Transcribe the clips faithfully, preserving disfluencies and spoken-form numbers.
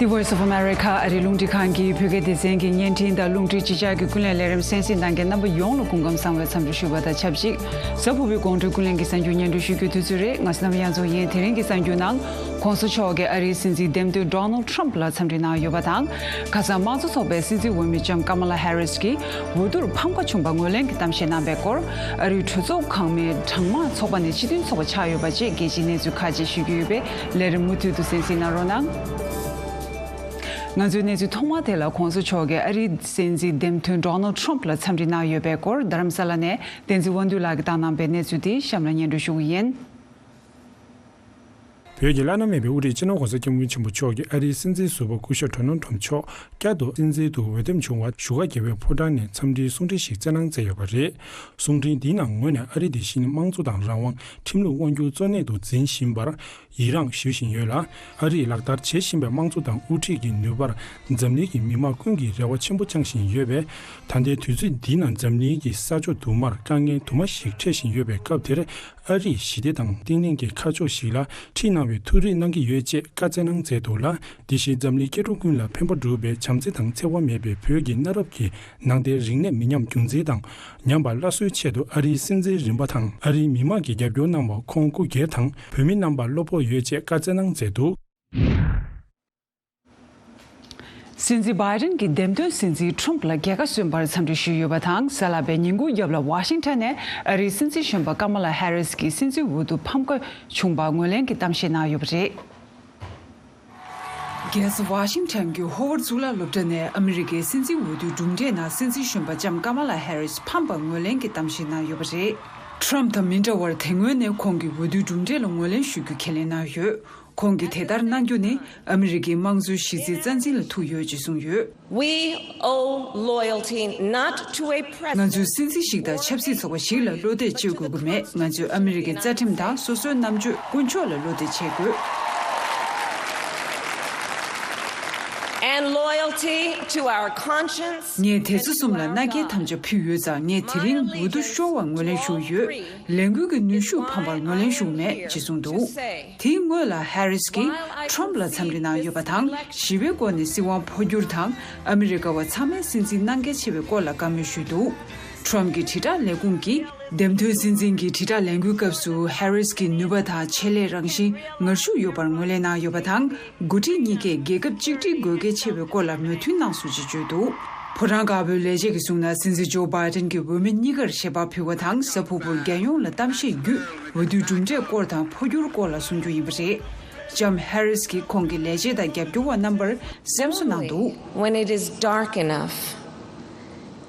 The Voice of America ཨ་རིའི་རླུང་འཕྲིན་ཁང་གི་བོད་སྐད་སྡེ་ཚན་གྱི་བརྙན་འཕྲིན་དང་རླུང་འཕྲིན་ཕྱི་ཕྱོགས་ཀྱི་ཀུན་གླེང་ལས་རིམ་གསན་གཟིགས་གནང་མཁན་རྣམ་པ་ཡོངས་ལ་སྐུ་ཁམས་བཟང་བའི་འཚམས་འདྲི་ཞུ་བ་དང་ཆབས་ཅིག་གཟའ་ཕུར་བུའི་དགོང་དྲོའི་ཀུན་གླེང་གི་གསར་འགྱུར་སྙན་སྒྲོན་ཞུ་རྒྱུའི་དུས་ཚོད་རེད། ང་ཚོ་རྣམ་པ་ཡང་རྫོང་ཡིན། དེ་རིང་གི་གསར་འགྱུར་ནང་། ༸གོང་ས་མཆོག་གིས་ཨ་རིའི་སྲིད་འཛིན་འདེམས་ཐོན་Donald Trump ལ་འཚམས་འདྲི་གནང་ཡོད་པ་དང་། ཁ་སང་དམངས་གཙོ་ཚོགས་པའི་སྲིད་འཛིན་འོས་མི་ལྕམ་ཀ་མ་ལ་ཧེ་རིས་ཀྱིས་འོས་བསྡུར་ཕམ་ཁ་བྱུང་པ་ངོས་ལེན་གྱི་གཏམ་བཤད་གནང་པའི་སྐོར། ཨ་རིའི་གྲོས་ཚོགས་ཁང་མའི་གྲངས་མང་ཚོགས་པ་ནས་སྤྱི་མཐུན་ཚོགས་པ་ཆགས་ཡོད་པ་བཅས་རྒྱལ་སྤྱིའི་གནས་ཚུལ་ཁག་ཅིག་ཞུ་རྒྱུ་ཡོད་པས་ལས་རིམ་མུ་མཐུད་དུ་གསན་གཟིགས་གནང་རོགས་གནང་། ང་ཚོའི་གནས་ཚུལ་ཐོག་མ་དེ་ལ་༸གོང་ས་མཆོག་གིས་ཨ་རིའི་སྲིད་འཛིན་འདེམས་ཐོན་Donald Trump ལ་འཚམས་འདྲི་གནང་ཡོད་པའི་སྐོར་རྡ་རམ་ས་ལ་ནས་བསྟན་འཛིན་དབང་འདུས་ལགས་ཀྱིས་བཏང་གནང་པའི་གནས་ཚུལ་དེ་གཤམ་ལ་སྙན་སྒྲོན་ཞུ་གི་ཡིན། བོད་ཀྱི་བླ་ན་མེད་པའི་དབུ་ཁྲིད་སྤྱི་ནོར་༸གོང་ས་༸སྐྱབས་མགོན་ཆེན་པོ་མཆོག་གིས་ཨ་རིའི་སྲིད་འཛིན་ཟུར་པ་སྐུ་ཞབས་Donald Trump མཆོག་བསྐྱར་དུ་སྲིད་འཛིན་དུ་འོས་འདེམས་བྱུང་བར་བཞུགས་སྒར་རྒྱལ་བའི་ཕོ་བྲང་ནས་འཚམས་འདྲིའི་གསུང་འཕྲིན་ཞིག་སྩལ་གནང་མཛད་ཡོད་པ་རེད། གསུང་འཕྲིན་འདིའི་ནང་ངོས་ནས་ཨ་རི་འདི་བཞིན་དམངས་གཙོ་དང་རང་དབང་ཁྲིམས་ལུགས་དབང་སྒྱུར་གཙོ་གནད་དུ་འཛིན་བཞིན་པར་ཡི་རངས་ཞུ་བཞིན་ཡོད་ལ། ཨ་རིས་ལག་བསྟར་བྱེད་བཞིན་པའི་དམངས་གཙོ་དང་དབུ་ཁྲིད་ཀྱི་ནུས་པར་འཛམ་གླིང་གི་མི་དམངས་ཀུན་གྱིས་རེ་བ་ཆེན་པོ་བཅངས་བཞིན་ཡོད་པས། ད་ལྟའི་དུས་ཚོད་འདི་ནང་འཛམ་གླིང་གི་ས་ཕྱོགས་དུ་མར་དཀའ་ངལ་དུ་མ་ཞིག་འཕྲད་བཞིན་ཡོད་པའི་སྐབས་དེར། ཨ་རིས་ཞི་བདེ་དང་བརྟན་ལྷིང་གི་ཁ་ཕྱོགས་ཤིག་ལ་ཁྲིད་གནང་བའི་ཐུགས་རེ་གནང་གི་ཡོད་ཅེས་བཀའ་སྩལ་གནང་མཛད་འདུག་ལ། དེ་བཞིན་འཛམ་གླིང་སྐྱེ་འགྲོ་ཀུན་ལ་ཕན་པ་སྒྲུབ་པའི་བྱམས་བརྩེ་དང་འཚེ་བ་མེད་པའི་བོད་ཀྱི་གནའ་རབས་ཀྱི་ནང་བསྟན་རིག་གནས་མི་ཉམས་རྒྱུན་འཛིན་དང་ཉམས་པ་སླར་གསོའི་ཆེད་དུ་ཨ་རིའི་སྲིད་འཛིན་རིམ་པ་དང་ཨ་རིའི་མི་དམངས་ཀྱི་རྒྱབ་སྐྱོར་གནང་བར་ཁོང་སྐུ་སྒེར་དང་བོད་མི་རྣམ་པར་བློ་ཕོག་ཡོད་ཅེས་བཀའ་སྩལ་གནང་མཛད་འདུག། སྲིད་འཛིན་བྷའི་ཌེན་གྱིས་འདེམས་ཐོན་སྲིད་འཛིན་ཁྲོམ་ཕུ་ལ་རྒྱལ་ཁ་སོན་པར་འཚམས་འདྲི་ཞུས་ཡོད་པ་དང་། གཟའ་ལྷག་པའི་ཉིན་གུང་རྒྱབ་ལ་ཝ་ཤིང་ཊོན་ནས་ཨ་རིའི་སྲིད་འཛིན་གཞོན་པ་ཀ་མ་ལ་ཧེ་རིས་ཀྱིས་སྲིད་འཛིན་འོས་བསྡུ་ཕམ་ཁ་བྱུང་པ་ངོས་ལེན་གྱི་གཏམ་བཤད་གནང་ཡོད་པ་རེད། རྒྱལ་ས་ཝ་ཤིང་ཊོན་གྱི་ཧོ་ཝར་གཙུག་ལག་སློབ་གྲྭ་ནས་ཨ་མི་རི་ཀའི་སྲིད་འཛིན་འོས་བསྡུའི་གྲུབ་འབྲས་ནང་སྲིད་འཛིན་གཞོན་པ་ལྕམ་ཀ་མ་ལ་ཧེ་རིས་ཕམ་པ་ངོས་ལེན་གྱི་གཏམ་བཤད་གནང་ཡོད་པ་རེད། ཁྲོམ་ཕུ་དང་མི་འདྲ་བར་དེ་སྔོན་ནས་ཁོང་གིས་འོས་བསྡུའི་གྲུབ་འབྲས་ལ་ངོས་ལེན་ཞུ་རྒྱུ་ཁས་ལེན་གནང་ཡོད། ཁོང་གིས་དེ་ལྟར་གནང་རྒྱུ་ནི་ཨ་མི་རི་ཀའི་དམངས་གཙོའི་གཞི་རྩའི་རྩ་འཛིན་ལ་ཐུག་ཡོད་ཅེས་གསུངས་ཡོད། We owe loyalty not to a president. ང་ཚོས་སྲིད་འཛིན་ཞིག་དང་ཆབ་སྲིད་ཚོགས་པ་ཞིག་ལ་བློ་གཏད་བཅོལ་དགོས་ཀྱི་མེད། ང་ཚོས་ཨ་མི་རི་ཀའི་རྩ་ཁྲིམས་དང་སོ་སོའི་རྣམ་དཔྱོད་དཀོན་མཆོག་ལ་བློ་གཏད་བྱེད་དགོས། And loyalty to our conscience. ངས་དེ་ཚོ་གསུམ་ལ་མནའ་སྐྱེལ་དམ་བཅའ་ཕུལ་ཡོད་ཙང་། ངས་དེ་རིང་འོས་བསྡུ་ཤོར་བར་ངོས་ལེན་ཞུས་ཡོད། ལས་འགུལ་གྱི་ནུས་ཤུགས་ཕམ་པར་ངོས་ལེན་ཞུས་མེད་ཅེས་གསུངས་འདུག། དེའི་སྔོན་ལ་ཧེ་རིས་ཀྱིས་ཁྲོམ་ཕུ་ལ་འཚམས་འདྲི་གནང་ཡོད་པ་དང་། ཞི་བའི་སྒོ་ནས་སྲིད་དབང་འཕོ་འགྱུར་དང་། ཨ་མི་རི་ཀ་བ་ཚང་མའི་སྲིད་འཛིན་གནང་གལ་ཆེ་བའི་སྐོར་ལ་བཀའ་མོལ་ཞུས་འདུག། ཁྲོམ་གྱི་དྲིལ་བསྒྲགས་ལས་ཁུངས་ཀྱིས་འདེམས་ཐོན་སྲིད་འཛིན་གྱི་དྲིལ་བསྒྲགས་ལས་འགུལ་སྐབས་སུ་ཧེ་རིས་ཀྱི་ནུས་པ་དང་ཆེད་ལས་རང་བཞིན་ངར་ཤུགས་ཡོད་པར་ངོས་ལེན་གནང་ཡོད་པ་དང་། འགོ་ཁྲིད་གཉིས་ཀས་རྒྱལ་ཁབ་གཅིག་སྒྲིལ་དགོས་གལ་ཆེ་བའི་སྐོར་ལ་མོས་མཐུན་གནང་སོང་ཅེས་བརྗོད་འདུག། ཕོ་བྲང་དཀར་པོའི་ལས་བྱེད་ཀྱིས་གསུངས་ན། སྲིད་འཛིན་ཇོ་བྷའི་ཌེན་གྱིས་འོས་མི་གཉིས་ཀར་ཞལ་པར་ཕུལ་བ་དང་། གཟའ་ཕུར་བུར་རྒྱལ་ཡོངས་ལ་གཏམ་བཤད་བརྒྱུད། འོས་བསྡུའི་གྲུབ་འབྲས་སྐོར་དང་འཕོ་འགྱུར་སྐོར་ལ་གསུང་རྒྱུ་ཡིན་པ་རེད། ལྕམ་ཧེ་རིས་ཀྱིས་ཁོང་གི་ལས་བྱེད་དང་རྒྱབ་སྐྱོར་བ་རྣམ་པར་སེམས་གསོ་གནང་འདུག། When it is dark enough,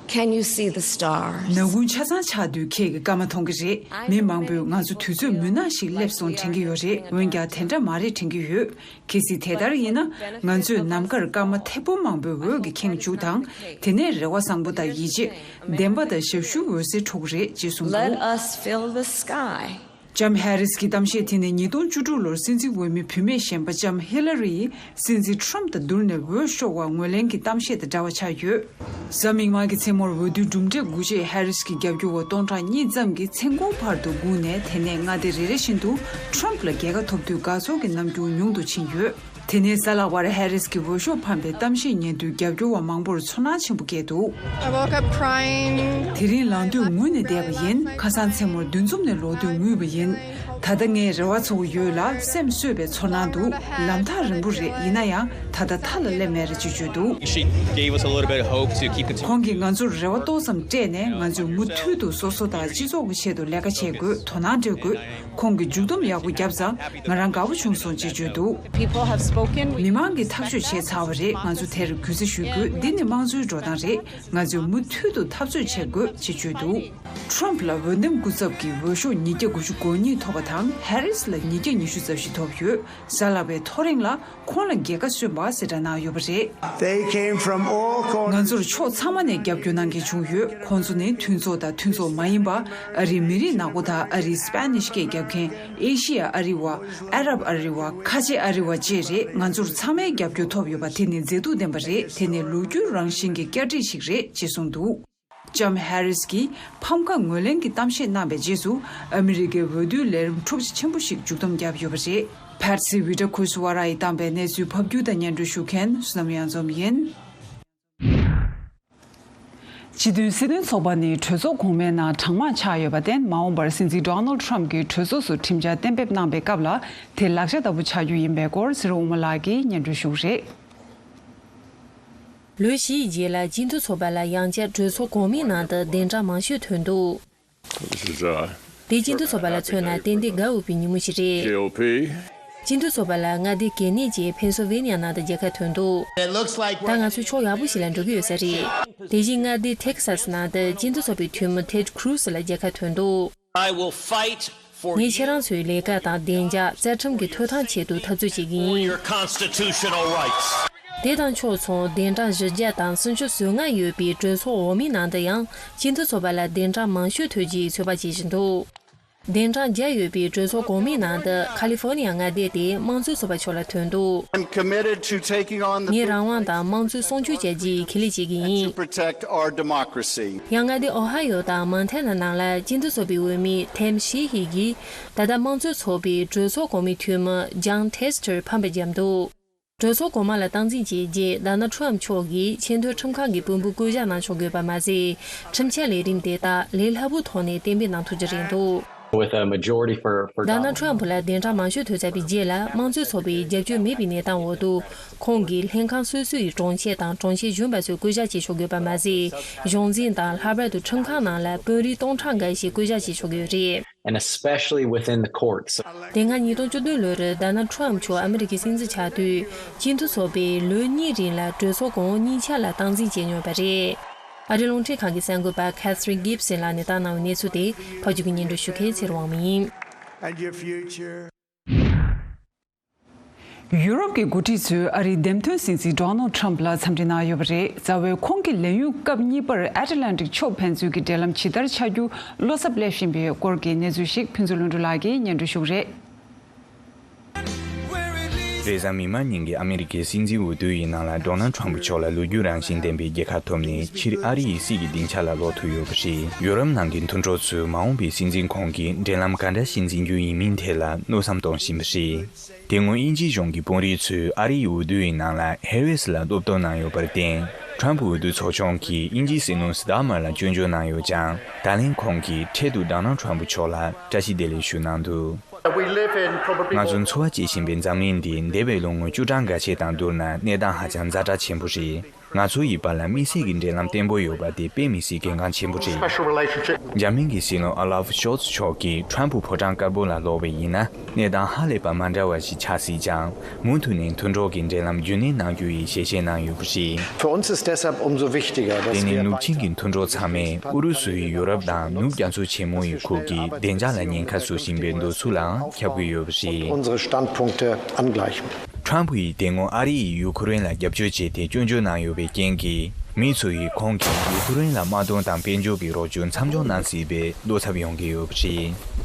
can you see the stars? ནག་ཁུང་ཆ་ཚང་ཆགས་དུས་ཁྱེད་ཀྱིས་སྐར་མ་མཐོང་གི་རེད། མི་མང་པོས་ང་ཚོ་དུས་ཚོད་མུན་ནག་ཞིག་སླེབས་སོང་དྲན་གྱི་ཡོད་རེད། འོན་ཀྱང་དེ་འདྲ་མ་རེད་དྲན་གྱི་ཡོད། གལ་སྲིད་དེ་ལྟར་ཡིན་ན། ང་ཚོས་ནམ་མཁར་སྐར་མ་ཐེར་འབུམ་མང་པོའི་འོད་ཀྱིས་ཁེངས་བཅུག་དང་། དེ་ནས་རེ་བ་བཟང་པོ་དང་ཡིད་ཆེས། བདེན་པ་དང་ཞབས་ཞུའི་འོད་ཟེར་འཕྲོ་གི་རེད་ཅེས་གསུངས་འདུག། Let us fill the sky. ལྕམ་ཧེ་རིས་ཀྱི་གཏམ་བཤད་དེ་ནི་ཉིས་སྟོང་བཅུ་དྲུག་ལོར་སྲིད་འཛིན་འོས་མི་བུད་མེད་གཞན་པ་ལྕམ་ཧི་ལ་རི་ཡིས་སྲིད་འཛིན་ཁྲོམ་དང་བསྡུར་ནས་འོས་ཤོར་བར་ངོས་ལེན་གྱི་གཏམ་བཤད་དང་འདྲ་བ་ཆགས་ཡོད། གཟའ་མིག་དམར་གྱི་མཚན་མོར་འོས་བསྡུའི་གྲུབ་འབྲས་སྒུག་ཆེད་ཧེ་རིས་ཀྱི་རྒྱབ་སྐྱོར་བ་སྟོང་ཕྲག་གཉིས་ཙམ་གྱིས་མཚན་གུང་བར་དུ་སྒུག་ནས། དེ་ནས་མངའ་སྡེ་རེ་རེ་བཞིན་དུ་ཁྲོམ་ཕུ་ལ་རྒྱལ་ཁ་ཐོབ་དུས་དགའ་ཚོར་གྱི་རྣམ་འགྱུར་ཉུང་དུ་ཕྱིན་ཡོད། དེ་ནས་གཟའ་ལྷག་པར་ཧེ་རིས་ཀྱི་འོས་ཤོག་ཕམ་པའི་གཏམ་བཤད་ཉན་དུས། རྒྱབ་སྐྱོར་བ་མང་པོར་ཚོར་སྣང་ཆེན་པོ་སྐྱེས་འདུག། I woke up crying. དེ་རིང་ལངས་དུས་ངུས་ནས་བསྡད་པ་ཡིན། ཁ་སང་མཚན་མོར་འདུ་འཛོམས་ནས་ལོག་དུས་ངུས་པ་ཡིན། ད་ལྟ་ངས་རེ་བ་ཚ་བོ་ཡོད་ལ། སེམས་གསོས་པའི་ཚོར་སྣང་འདུག། ལམ་ཐག་རིང་པོ་རེད། ཡིན་ན་ཡང་ད་ལྟ་མཐའ་ལ་སླེབས་མེད་རེད་ཅེས་བརྗོད་འདུག། She gave us a little bit of hope to keep the team. ཁོང་གིས་ང་ཚོར་རེ་བ་ཏོག་ཙམ་སྤྲད་ནས། ང་ཚོས་མུ་མཐུད་དུ་སོ་སོ་དང་སྤྱི་ཚོགས་ཀྱི་ཆེད་དུ་ལས་ཀ་བྱེད་དགོས། དོ་སྣང་སྤྲོད་དགོས། ཁོང་གིས་མཇུག་བསྡོམས་ཡག་པོ་བརྒྱབ་ཙང་། ང་རང་དགའ་པོ་བྱུང་སོང་ཅེས་བརྗོད་འདུག། People have spoken. མི་མང་གིས་ཐག་གཅོད་བྱས་ཚར་བ་རེད། ང་ཚོ་དེར་གུས་བརྩི་ཞུ་དགོས། འདི་ནི་དམངས་གཙོའི་འགྲོ་སྟངས་རེད། ང་ཚོས་མུ་མཐུད་དུ་འཐབ་རྩོད་བྱེད་དགོས་ཅེས་བརྗོད་འདུག། ཁྲོམ་ཕུ་ལ་འོས་འདེམས་སྐུ་ཚབ་ཀྱིས་འོས་ཤོག་ཉིས་བརྒྱ་དགུ་བཅུ་གོ་གཉིས་ཐོབ་པ་དང་། ཧེ་རིས་ལ་ཉིས་བརྒྱ་ཉི་ཤུ་རྩ་བཞི་ཐོབ་ཡོད། གཟའ་ལྷག་པའི་ཐོ་རེངས་ལ་ཁོང་ལ་རྒྱལ་ཁ་སོན་པ་གསལ་བསྒྲགས་གནང་ཡོད་པ་རེད། They came from all corners. ང་ཚོར་ཕྱོགས་ཚང་མ་ནས་རྒྱབ་སྐྱོར་གནང་མཁན་བྱུང་ཡོད། ཁོང་ཚོ་ནི་མཐུན་ཚོགས་དང་མཐུན་ཚོགས་མ་ཡིན་པ། ཨ་རིའི་མི་རིགས་ནག་པོ་དང་། ཨ་རིའི་སྤེ་ནིཤ་སྐད་རྒྱབ་མཁན། ཨེ་ཤི་ཡ་ཨ་རི་བ། ཨ་རབ་ཨ་རི་བ། ཁ་ཆེ་ཨ་རི་བ་བཅས་རེད། ང་ཚོར་ཚང་མའི་རྒྱབ་སྐྱོར་ཐོབ་ཡོད་པ་དེ་ནི་མཛེས་སྡུག་ལྡན་པ་རེད། དེ་ནི་ལོ་རྒྱུས་རང་བཞིན་གྱི་བསྐྱར་སྒྲིག་ཞིག་རེད་ཅེས་གསུངས་འདུག། ལྕམ་ཧེ་རིས་ཀྱིས་ཕམ་ཁ་ངོས་ལེན་གྱི་གཏམ་བཤད་གནང་བའི་རྗེས་སུ། ཨ་མི་རི་ཀའི་འོས་བསྡུའི་ལས་རིམ་འཁྲུག་ཆ་ཆེན་པོ་ཞིག་མཇུག་བསྡོམས་བརྒྱབ་ཡོད་པ་རེད། ཕར་སི་བྷི་ཌ་ཁུ་སི་ཝ་ར་ཡིས་བཏང་པའི་གནས་ཚུལ་ཕབ་སྒྱུར་དང་སྙན་སྒྲོན་ཞུ་མཁན་བསོད་ནམས་གཡང་འཛོམས་ཡིན། སྤྱི་མཐུན་སྲིད་དོན་ཚོགས་པ་ནི་གྲོས་ཚོགས་གོང་མའི་ནང་གྲངས་མང་ཆགས་ཡོད་པར་བརྟེན། མ་འོངས་པར་སྲིད་འཛིན་ཌོ་ནལ་ཊམ་གྱིས་གྲོས་ཚོགས་སུ་ཁྲིམས་འཆར་གཏན་འབེབས་གནང་པའི་སྐབས་ལ་དེ་ལག་ཆ་ལྟ་བུ་ཆགས་རྒྱུ་ཡིན་པའི་སྐོར་ཚེ་རིང་དབུ་མ་ལགས་ཀྱིས་སྙན་སྒྲོན་ཞུ་གི་རེད། ལོ་བཞིའི་རྗེས་ལ་སྤྱི་མཐུན་ཚོགས་པ་ལ་ཡང་བསྐྱར་གྲོས་ཚོགས་གོང་མའི་ནང་དུ་གདན་གྲངས་མང་ཤོས་ཐོན་འདུག This is, uh, དེ་སྤྱི་མཐུན་ཚོགས་པ་ལ་མཚོན་ན་ཏན་ཏན་དགའ་འོས་པའི་ཉིན་མོ་ཞིག་རེད། G O P. སྤྱི་མཐུན་ཚོགས་པ་ལ་མངའ་སྡེ་གལ་གནད་ཅན་ཕེན་སིལ་ཝེ་ནི་ཡ་ནང་དུ་རྒྱལ་ཁ་ཐོན་འདུག It looks like ད་ང་ཚོ་ཕྱོགས་ཡག་པོ་ཞིག་ལ་འགྲོ་གི་ཡོད་ས་རེད། དེ་བཞིན་མངའ་སྡེ་ཐེག་སཱ་སི་ནང་དུ་སྤྱི་མཐུན་ཚོགས་པའི་འཐུས་མི་ཐེད་ཁྲུ་སི་ལ་རྒྱལ་ཁ་ཐོན་འདུག I will fight for ངས་ཁྱེད་རང་ཚོའི་ལས་ཀ་དང་བདེ་འཇགས་རྩ་ཁྲིམས་ཀྱི་ཐོབ་ཐང་ཆེད་དུ་འཐབ་རྩོད་བྱེད་ཀྱི་ཡིན། Your constitutional rights. དེ་དང་ཕྱོགས་མཚུངས་གདན་གྲངས་བཞི་བརྒྱ་དང་སུམ་ཅུ་སོ་ལྔ་ཡོད་པའི་གྲོས་ཚོགས་འོག་མའི་ནང་དུ་ཡང་སྤྱི་མཐུན་ཚོགས་པ་ལ་གདན་གྲངས་མང་ཤོས་ཐོབ་རྒྱུའི་ཚོད་དཔག་བྱེད་བཞིན་འདུག་གདན་གྲངས་བརྒྱ་ཡོད་པའི་གྲོས་ཚོགས་གོང་མའི་ནང་དུ་ཁ་ལི་ཧྥོ་ནི་ཡ་མངའ་སྡེ་དེ་དམངས་གཙོའི་ཚོགས་པ་མཆོག་ལ་ཐོན་འདུག I'm committed to taking on the ངས་རང་དབང་དང་དམངས་གཙོའི་སྲུང་སྐྱོབ་བྱ་རྒྱུའི་ཁས་ལེན་བྱེད་ཀྱི་to ཡིན། Protect our democracy. ཡང་མངའ་སྡེ་ཨོ་ཧ་ཡོ་དང་མོན་ཐེ་ན་ནང་ལ་སྤྱི་མཐུན་ཚོགས་པའི་འོས་མི་ཐེམ་ཤི་ཧི་གིས་ད་ལྟ་དམངས་གཙོའི་ཚོགས་པའི་གྲོས་ཚོགས་གོང་མའི་འཐུས་མི་ཇོན་ཐེ་སི་ཊར་ཕམ་པ་བརྒྱབ་འདུག་གྲོས་ཚོགས་གོང་མ་ལ་སྟངས་འཛིན་བྱས་རྗེས་ཌོ་ནལ་ཊམ་མཆོག་གིས་ཆེས་མཐོའི་ཁྲིམས་ཁང་གི་དཔོན་པོ་བསྐོ་གཞག་གནང་ཆོག་དགོས་པ་མ་ཟད། ཁྲིམས་འཆར་ལས་རིམ་དེ་དག་ལས་སླ་པོའི་ཐོག་ནས་གཏན་འབེབས་གནང་ཐུབ་ཀྱི་རེད་འདུག With a majority for, for ཌོ་ནལ་Donald ཊམ་ལ་གདན་གྲངས་མང་ཤོས་ཐོབ་ཚར་བའི་རྗེས་ལ་དམངས་གཙོའི་ཚོགས་པའི་རྒྱབ་སྐྱོར་མེད་པའི་གནས་སྟངས་འོག་ཏུ། ཁོང་གིས་ལྷན་ཁང་སོ་སོ་ཡི་དྲུང་ཆེ་དང་དྲུང་ཆེ་གཞོན་པ་ཚོས་བསྐོ་གཞག་བྱེད་ཆོག་དགོས་པ་མ་ཟད། གཞུང་འཛིན་དང་ལྷག་པར་དུ་ཁྲིམས་ཁང་ནང་ལ་དཔོན་རིགས་སྟོང་ཕྲག་འགའ་ཞིག་བསྐོ་གཞག་བྱེད་ཆོག་གི་ཡོད་རེད། And especially within the courts. དེ་སྔ་ཉིས་སྟོང་བཅུ་བདུན་ལོར་ཌོ་ནལ་ཊམ་མཆོག་ཨ་མི་རི་ཀའི་སྲིད་འཛིན་ཆགས་དུས། སྤྱི་མཐུན་ཚོགས་པས་ལོ་གཉིས་རིང་ལ་གྲོས་ཚོགས་གོང་འོག་གཉིས་ཆ་ལ་སྟངས་འཛིན་བྱས་མྱོང་བ་རེད། ཨ་རིའི་རླུང་འཕྲིན་ཁང་གི་གསར་འགོད་པ་ཁེ་ཐི་རིན་གྷིབ་སན་ལགས་ནས་བཏང་གནང་བའི་གནས་ཚུལ་དེ་ཕབ་སྒྱུར་གྱིས་སྙན་སྒྲོན་ཞུ་མཁན་ཚེ་རིང་དབང་མོ་ཡིན། And your future. ཡུ་རོབ་ཀྱི་འགོ་ཁྲིད་ཚོས་ཨ་རིའི་འདེམས་ཐོན་སྲིད་འཛིན་ཌོ་ནལ་ཊམ་ལ་འཚམས་འདྲི་གནང་ཡོད་པ་རེད། རྩ་བའི་ཁོང་གི་ལས་ཡུན་སྐབས་གཉིས་པར་ཨེཊ་ལན་ཊིག་ཕྱོགས་ཕན་ཚུན་གྱི་འབྲེལ་ལམ་ཇི་ལྟར་ཆགས་རྒྱུ་བློ་འཚབ་སླེབས་བཞིན་པའི་སྐོར་གྱི་གནས་ཚུལ་ཞིག་ཕུན་ཚོགས་ལྷུན་གྲུབ་ལགས་ཀྱིས་སྙན་སྒྲོན་ཞུ་གི་རེད། རེས་གཟའ་མིག་དམར་ཉིན་གྱི་ཨ་མི་རི་ཀའི་སྲིད་འཛིན་འོས་བསྡུ་ཡི་ནང་ལ་ཌོ་ནལ་ཊམ་མཆོག་ལ་ལོ་རྒྱུས་རང་བཞིན་ལྡན་པའི་རྒྱལ་ཁ་ཐོབ་ནས། ཕྱིར་ཨ་རི་ཡི་སྲིད་ཀྱི་སྡིངས་ཆ་ལ་ལོག་ཐུབ་ཡོད་པ་རེད། ཡུ་རོབ་ནང་གི་མཐུན་གྲོགས་ཚོས་མ་འོངས་པའི་སྲིད་འཛིན་ཁོང་གིས་འབྲེལ་ལམ་ག་འདྲ་ཞིག་འཛིན་རྒྱུ་ཡིན་མིན་ཐད་ལ་མནོ་བསམ་གཏོང་བཞིན་པ་རེད། དེ་སྔོན་དབྱིན་ཇིའི་གཞུང་གི་དཔོན་རིགས་ཚོས་ཨ་རིའི་འོས་བསྡུ་ཡི་ནང་ལ་ཧེ་རི་སི་ལ་སློབ་སྟོན་གནང་ཡོད་པར་བརྟེན། ཊམ་འོས་བསྡུ་ཚོགས་ཆུང་གིས་དབྱིན་ཇིའི་སྲིད་བློན་སི་ཏཱ་མར་ལ་སྐྱོན་བརྗོད་གནང་ཡོད་ཀྱང་། ད་ལན་ཁོང་གིས་འཕྲལ་དུ་ཌོ་ནལ་ཊམ་མཆོག་ལ་བཀྲ་ཤིས་བདེ་ལེགས་ཞུ་གནང་འདུག We live in probably ང་ཚོ་འཚོ་བ་སྐྱེལ་བཞིན་པའི་འཛམ་གླིང་འདི་འདས་པའི་ལོ་ངོ་བཅུ་གྲངས་འགའ་ཤས་དང་བསྡུར་ན་གནས་སྟངས་ཧ་ཅང་ཛ་དྲག་ཆེན་པོ་རེད། ང་ཚོ་ཡི་བར་ལ་དམིགས་བསལ་གྱི་འབྲེལ་ལམ་བརྟན་པོ་ཡོད་པ་དེ་དཔེ་མི་སྲིད་གལ་འགངས་ཆེན་པོ་རེད། Special relationship. འཇར་མན་གྱི་སྲིད་བློན་ཨོ་ལཱབ་ཤོལ་ཚ་མཆོག་གིས་ཊམ་ཕོ་བྲང་དཀར་པོ་ལ་ལོག་པ་ཡིན་ན། གནས་སྟངས་ཧ་ལས་པ་མ་འདྲ་བ་ཞིག་ཆགས་སྲིད་ཀྱང་། མུ་མཐུད་ནས་མཐུན་གྲོགས་ཀྱི་འབྲེལ་ལམ་རྒྱུན་གནས་གནང་རྒྱུ་ཡི་ཞལ་བཞེས་གནང་ཡོད་པ་རེད། Für uns ist deshalb umso wichtiger, dass དེ་ནི་wir ནུབ་ཆིངས་ཀྱི་མཐུན་གྲོགས་ཚང་མས་ཨུ་རུ་སུ་ཡིས་ཡུ་རོབ་དང་ནུབ་རྒྱ་མཚོ་ཆེན་མོ་ཡི་ཁུལ་གྱི་བདེ་འཇགས་ལ་ཉེན་ཁ་བཟོ་བཞིན་པའི་འདོད་ཚུལ་ལའང་ཁྱབ་ཀྱི་ཡོད་པ་རེད། Unsere Standpunkte angleichen. ཊམ་ཕུ་ཡིས་དེ་སྔོན་ཨ་རི་ཡིས་ཡུ་ཁུ་རེན་ལ་རྒྱབ་སྐྱོར་བྱས་ཏེ་སྐྱོན་བརྗོད་གནང་ཡོད་པའི་རྐྱེན་གྱིས། མི་ཚོ་ཡིས་ཁོང་གིས་ཡུ་ཁུ་རེན་ལ་དམག་དོན་དང་དཔལ་འབྱོར་གྱི་རོགས་སྐྱོར་མཚམས་འཇོག་གནང་སྲིད་པའི་བློ་འཚབ་ཡོང་གི་ཡོད་པ་རེད།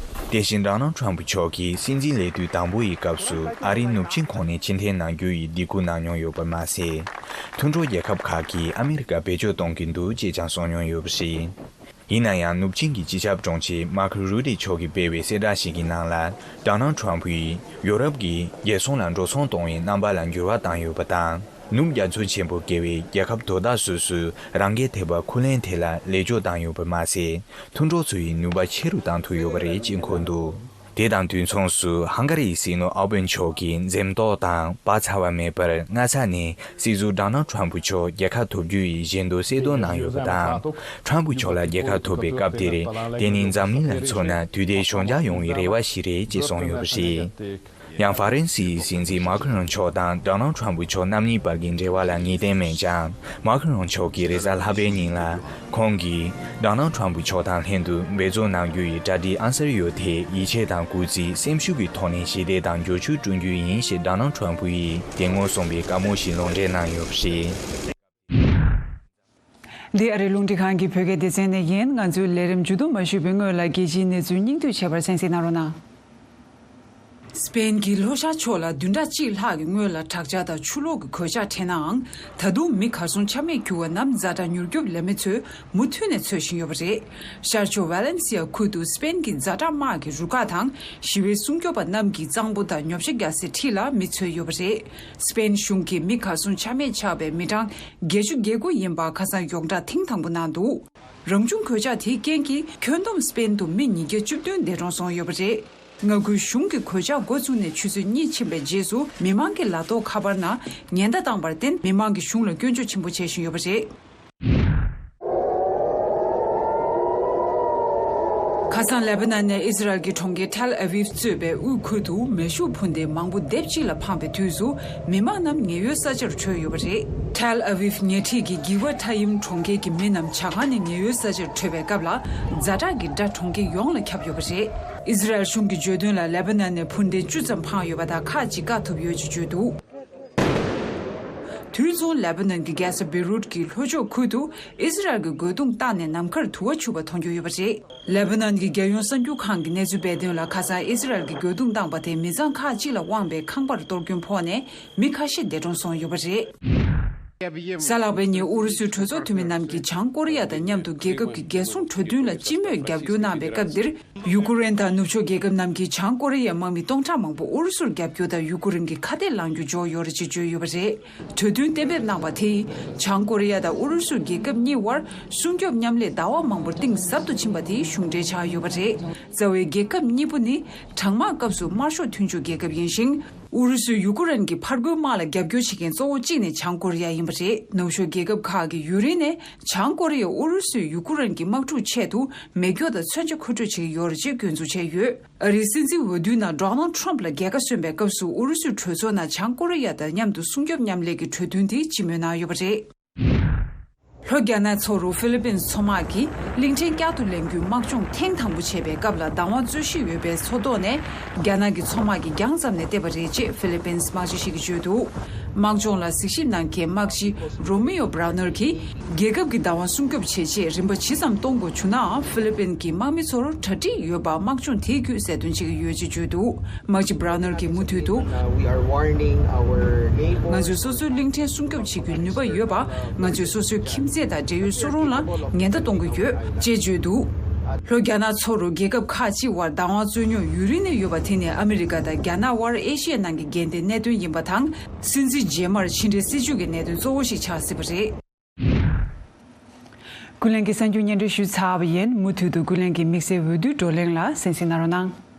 དེ་བཞིན་ཌོ་ནལ་ཊམ་ཕུ་མཆོག་གིས་སྲིད་འཛིན་ལས་དུས་དང་པོ་ཡི་སྐབས་སུ་ཨ་རིའི་ནུབ་ཆིངས་ཁོངས་ནས་ཕྱིར་འཐེན་གནང་རྒྱུ་ཡི་སྡིགས་སྐུལ་གནང་མྱོང་ཡོད་པ་མ་ཟད། མཐུན་གྲོགས་རྒྱལ་ཁབ་ཁག་གིས་ཨ་མི་རི་ཀར་བེད་སྤྱོད་གཏོང་གི་འདུག་ཅེས་ཀྱང་གསུངས་མྱོང་ཡོད་པ་རེད། ཡིན་ན་ཡང་ནུབ་ཆིངས་ཀྱི་སྤྱི་ཁྱབ་དྲུང་ཆེ་མཱརྐ་རུ་ཏི་མཆོག་གིས་སྤེལ་བའི་གསལ་བསྒྲགས་ཤིག་གི་ནང་ལ། ཌོ་ནལ་ཊམ་ཕུ་ཡིས་ཡོ་རོབ་ཀྱིས་རྒྱལ་སྲུང་ལ་འགྲོ་སོང་གཏོང་བའི་རྣམ་པ་ལ་འགྱུར་བ་བཏང་ཡོད་པ་དང་། ནུབ་རྒྱ་མཚོ་ཆེན་པོ་བརྒལ་བའི་རྒྱལ་ཁབ་དོ་བདག་སོ་སོས་རང་སྐད་ཐེ་བ་ཁུར་ལེན་ཐད་ལ་ལས་ཕྱོགས་བཏང་ཡོད་པ་མ་ཟད། མཐུན་གྲོགས་ཚོ་ཡི་ནུས་པ་ཆེ་རུ་བཏང་ཐུབ་ཡོད་པ་རེད་ཅེས་འཁོད་འདུག་དེ་དང་དུས་མཚུངས་སུ་ཧང་ག་རིའི་སྲིད་བློན་ཨོ་བན་མཆོག་གིས་འཛེམ་དོགས་དང་བག་ཚ་བ་མེད་པར་སྔ་ས་ནས་སྲིད་ཟུར་ཌོ་ནལ་ཊམ་ཕུ་མཆོག་རྒྱལ་ཁ་ཐོབ་རྒྱུ་ཡི་བཞེད་འདོད་གསལ་སྟོན་གནང་ཡོད་པ་དང་། ཊམ་ཕུ་མཆོག་ལ་རྒྱལ་ཁ་ཐོབ་པའི་སྐབས་དེར་དེ་ནི་འཛམ་གླིང་ལ་མཚོན་ན་དུས་བདེ་ཞོད་འཇགས་ཡོང་བའི་རེ་བ་ཞིག་རེད་ཅེས་གསུངས་ཡོད་པ་རེད། ཡང་ཧྥ་རན་སིའི་སྲིད་འཛིན་མཱ་ཁི་རོན་མཆོག་དང་ཌོ་ནལ་ཊམ་ཕུ་མཆོག་རྣམ་གཉིས་བར་གྱི་འབྲེལ་བ་ལ་ངེས་གཏན་མེད་ཀྱང་། མཱ་ཁི་རོན་མཆོག་གིས་རེས་གཟའ་ལྷག་པའི་ཉིན་ལ། ཁོང་གིས་ཌོ་ནལ་ཊམ་ཕུ་མཆོག་དང་ལྷན་དུ་འབད་བརྩོན་གནང་རྒྱུ་ཡི་གྲ་སྒྲིག་ཨང་གསར་ཡོད་དེ། ཡིད་ཆེས་དང་གུས་བརྩི། སེམས་ཤུགས་ཀྱི་ཐོག་ནས་ཞི་བདེ་དང་འབྱོར་ཕྱུག་བསྐྲུན་རྒྱུ་ཡིན་ཞེས་ཌོ་ནལ་ཊམ་ཕུ་ཡིས་དེ་སྔོན་གསུངས་པའི་བཀའ་མོལ་ཞིག་ལུང་འདྲེན་གནང་ཡོད་པ་རེད། འདི་ཨ་རིའི་རླུང་འཕྲིན་ཁང་གི་བོད་སྐད་སྡེ་ཚན་ནས་ཡིན། ང་ཚོའི་ལས་རིམ་མཇུག་བསྡོམས་མ་ཞུས་པའི་སྔོན་ལ་རྒྱལ་སྤྱིའི་གནས་ཚུལ་སྙིང་བསྡུས་བྱས་པར་གསན་གཟིགས་གནང་རོགས་གནང་། སི་པེན་གྱི་ལྷོ་ཤར་ཕྱོགས་ལ་བདུན་ཕྲག་གཅིག་ལྷག་གི་སྔོན་ལ་དྲག་ཆར་དང་ཆུ་ལོག་གི་གོད་ཆག་འཕྲད་ནའང་། ད་དུང་མི་གར་སོང་ཆ་མེད་གྱུར་བ་རྣམས་ཛ་དྲག་མྱུར་སྐྱོབ་ལས་མི་ཚོས་མུ་མཐུད་ནས་འཚོལ་བཞིན་ཡོད་པ་རེད། ཤར་ཕྱོགས་ཝ་ལེན་སི་ཡ་ཁུལ་དུ་སི་པེན་གྱི་ཛ་དྲག་དམག་གི་རུ་ཁག་དང་ཞི་བའི་སྲུང་སྐྱོབ་པ་རྣམས་ཀྱིས་གཙང་པོ་དང་ཉོ་ཆ་རྒྱག་སའི་འཁྲིས་ལ་མི་འཚོལ་ཡོད་པ་རེད། སི་པེན་གཞུང་གིས་མི་གར་སོང་ཆ་མེད་ཆགས་པའི་མི་གྲངས་བརྒྱད་ཅུ་གྱ་དགུ་ཡིན་པ་ཁ་སང་ཡོངས་བསྒྲགས་ཐེངས་དང་པོ་གནང་འདུག་རང་བྱུང་གོད་ཆག་དེའི་རྐྱེན་གྱིས་ཁྱོན་བསྡོམས་སི་པེན་དུ་མི་ཉིས་བརྒྱ་བཅུ་བདུན་འདས་གྲོངས་སོང་ཡོད་པ་རེད། མངའ་ཁུལ་གཞུང་གིས་གོད་ཆག་འགོ་བཙུགས་ནས་ཆུ་ཚོད་གཉིས་ཕྱིན་པའི་རྗེས་སུ་མི་མང་གི་ལག་ཐོགས་ཁ་པར་ནང་ཉེན་བརྡ་བཏང་བར་བརྟེན། མི་མང་གིས་གཞུང་ལ་སྐྱོན་བརྗོད་ཆེན་པོ་བྱེད་བཞིན་ཡོད་པ་རེད། ཁ་སང་ལེ་པ་ནན་ནས་ཨི་ཟི་རལ་གྱི་གྲོང་ཁྱེར་ཐལ་ཨ་ཝིབ་གཙོས་པའི་དབུས་ཁུལ་དུ་མེ་ཤུགས་འཕུར་མདེལ་མང་པོ་སྡེབ་གཅིག་ལ་འཕངས་པའི་དུས་སུ། མི་མང་རྣམས་ཉེན་གཡོལ་ས་ཆར་བྲོས་ཡོད་པ་རེད། ཐལ་ཨ་ཝིབ་ཉེ་འཁྲིས་ཀྱི་གྷི་ཝ་ཐ་ཡིམ་གྲོང་ཁྱེར་གྱི་མི་རྣམས་ཇ་ཁང་ནས་ཉེན་གཡོལ་ས་ཆར་བྲོས་པའི་སྐབས་ལ། ཛ་དྲག་གི་སྒྲ་གྲོང་ཁྱེར་ཡོངས་ལ་ཁྱབ་ཡོད་པ་རེད། ཨི་ཟི་རལ་གཞུང་གིས་བརྗོད་དོན་ལ། ལེ་པ་ནན་ནས་འཕུར་མདེལ་བཅུ་ཙམ་འཕངས་ཡོད་པ་དང་། ཁག་ཅིག་བཀག་ཐུབ་ཡོད་ཅེས་བརྗོད་འདུག་དུས་མཚུངས་ལེ་པ་ནན་གྱི་རྒྱལ་ས་བེ་རུད་ཀྱི་ལྷོ་ཕྱོགས་ཁུལ་དུ་ཨི་ཟི་རལ་གྱི་རྒོལ་རྡུང་བཏང་ནས་ནམ་མཁར་དུ་བ་འཕྱུར་བ་མཐོང་རྒྱུ་ཡོད་པ་རེད། ལེ་པ་ནན་གྱི་རྒྱལ་ཡོངས་གསར་འགྱུར་ཁང་གིས་གནས་ཚུལ་སྤེལ་དོན་ལ། ཁ་སང་ཨི་ཟི་རལ་གྱི་རྒོལ་རྡུང་བཏང་པ་དེས་མི་ཚང་ཁག་ཅིག་ལ་དབང་བའི་ཁང་པར་གཏོར་སྐྱོན་ཕོག་ནས་མི་ཁ་ཤས་འདས་གྲོངས་སོང་ཡོད་པ་རེད། གཟའ་ལྷག་པའི་ཉིན་ཨུ་རུ་སུའི་གྲོས་ཚོགས་འཐུས་མི་རྣམས་ཀྱིས་བྱང་ཀོ་རི་ཡ་དང་མཉམ་དུ་རྒྱལ་ཁབ་ཀྱི་རྒྱལ་སྲུང་གྲོས་མཐུན་ལ་སྤྱི་མོས་རྒྱབ་སྐྱོར་གནང་བའི་སྐབས་འདིར། ཡུ་ཀེ་རེན་དང་ནུབ་ཕྱོགས་རྒྱལ་ཁབ་རྣམས་ཀྱིས་བྱང་ཀོ་རི་ཡའི་དམག་མི་སྟོང་ཕྲག་མང་པོ་ཨུ་རུ་སུར་རྒྱབ་སྐྱོར་དང་ཡུ་ཀེ་རེན་གྱི་ཁ་གཏད་ལངས་རྒྱུ་འཇོག་ཡོད་རེད་ཅེས་བརྗོད་ཡོད་པ་རེད། གྲོས་མཐུན་གཏན་འབེབས་གནང་བ་དེས་བྱང་ཀོ་རི་ཡ་དང་ཨུ་རུ་སུ་རྒྱལ་ཁབ་གཉིས་དབར་སྲུང་སྐྱོབ་མཉམ་ལས་ཟླ་བ་མང་པོར་གཏིང་ཟབ་ཏུ་ཕྱིན་པ་དེའི་གཞུང་འབྲེལ་ཆགས་ཡོད་པ་རེད། རྩ་བའི་རྒྱལ་ཁབ་གཉིས་པོ་ནི་གྲང་དམག་སྐབས་སུ་དམར་ཤོག་མཐུན་ཕྱོགས་རྒྱལ་ཁབ་ཡིན་ཞིང་། ཨུ་རུ་སུས་ཡུ་ཀེ་རེན་གྱི་ཕར་རྒོལ་དམག་ལ་རྒྱབ་སྐྱོར་བྱེད་མཁན་གཙོ་བོ་གཅིག་ནི་བྱང་ཀོ་རི་ཡ་ཡིན་པ་རེད། ནུབ་ཕྱོགས་རྒྱལ་ཁབ་ཁག་གིས་ཡུན་རིང་ནས་བྱང་ཀོ་རི་ཡས་ཨུ་རུ་སུས་ཡུ་ཀེ་རེན་གྱི་དམག་འཁྲུག་ཆེད་དུ་མེ་སྒྱོགས་དང་མཚོན་ཆ་མཁོ་སྤྲོད་བྱེད་ཀྱི་ཡོད་རེད་ཅེས་སྐྱོན་འཛུགས་བྱས་ཡོད། ཨ་རིའི་སྲིད་འཛིན་འོས་བསྡུའི་ནང་ཌོ་ནལ་ཌི་ཊརམ་ཕི་ལ་རྒྱལ་ཁ་སོན་པའི་སྐབས་སུ་ཨུ་རུ་སུའི་གྲོས་ཚོགས་ནང་བྱང་ཀོ་རི་ཡ་དང་མཉམ་དུ་སྲུང་སྐྱོབ་མཉམ་ལས་ཀྱི་གྲོས་མཐུན་དེ་སྤྱི་མོས་གནང་ཡོད་པ་རེད། ལྷོ་རྒྱ་ནག་མཚོ་རུ་ཧྥི་ལི་པིན་མཚོ་དམག་གིས་གླིང་ཕྲན་བསྐྱར་དུ་ལེན་རྒྱུའི་དམག་སྦྱོང་ཐེངས་དང་པོ་བྱེད་པའི་སྐབས་ལ་བདག་དབང་རྩོད་གཞི་ཡོད་པའི་མཚོ་ཐོག་ནས་རྒྱ་ནག་གི་མཚོ་དམག་གིས་རྒྱང་ཙམ་ནས་བལྟས་པ་རེད་ཅེས་ཧྥི་ལི་པིན་དམག་སྤྱི་ཞིག་གིས་བརྗོད་འདུག་དམག་སྦྱོང་ལ་གཟིགས་ཞིབ་གནང་མཁན་དམག་སྤྱི་རོ་མི་ཡོ་བྷ་ར་ནར་གྱིས། རྒྱལ་ཁབ་ཀྱི་བདག་དབང་སྲུང་སྐྱོབ་བྱེད་ཆེད་རིན་པ་ཇི་ཙམ་གཏོང་དགོས་བྱུང་ནའང་། ཧྥི་ལི་པིན་གྱི་དམག་མི་ཚོར་གྲ་སྒྲིག་ཡོད་པ་དམག་སྦྱོང་དེའི་བརྒྱུད་གསལ་སྟོན་བྱེད་ཀྱི་ཡོད་ཅེས་བརྗོད་འདུག་དམག་སྤྱི་བྷ་ར་ནར་གྱིས་མུ་མཐུད་དུ། Uh, we are warning our neighbors. ང་ཚོས་སོ་སོའི་གླིང་ཕྲན་སྲུང་སྐྱོབ་བྱེད་རྒྱུའི་ནུས་པ་ཡོད་པ། ང་ཚོས་སོ་སོའི་ཁྱིམ་མཚེས་དང་འབྲེལ་ཡོད་སུ་རུང་ལ་ཉེན་བརྡ་གཏོང་གི་ཡོད་ཅེས་བརྗོད་འདུག་ལྷོ་རྒྱ་ནག་མཚོ་རུ་རྒྱལ་ཁབ་ཁག་ཅིག་དབར་བདག་དབང་རྩོད་རྙོག་ཡུན་རིང་ནས་ཡོད་པ་དེ་ནི་ཨ་མི་རི་ཀ་དང་རྒྱ་ནག་དབར་ཨེ་ཤི་ཡའི་ནང་གི་འགལ་ཟླའི་གནད་དོན་ཡིན་པ་དང་། སྲིད་འཛིན་རྗེས་མར་ཕྱི་འབྲེལ་སྲིད་ཇུས་ཀྱི་གནད་དོན་གཙོ་བོ་ཞིག་ཆགས་སྲིད་པ་རེད། ཀུན་གླེང་གི་གསར་འགྱུར་སྙན་སྒྲོན་ཞུས་ཚར་བ་ཡིན། མུ་མཐུད་དུ་ཀུན་གླེང་གི་དམིགས་བསལ་འོས་བསྡུའི་བགྲོ་གླེང་ལ་གསན་གཟིགས་གནང་རོགས་གནང་།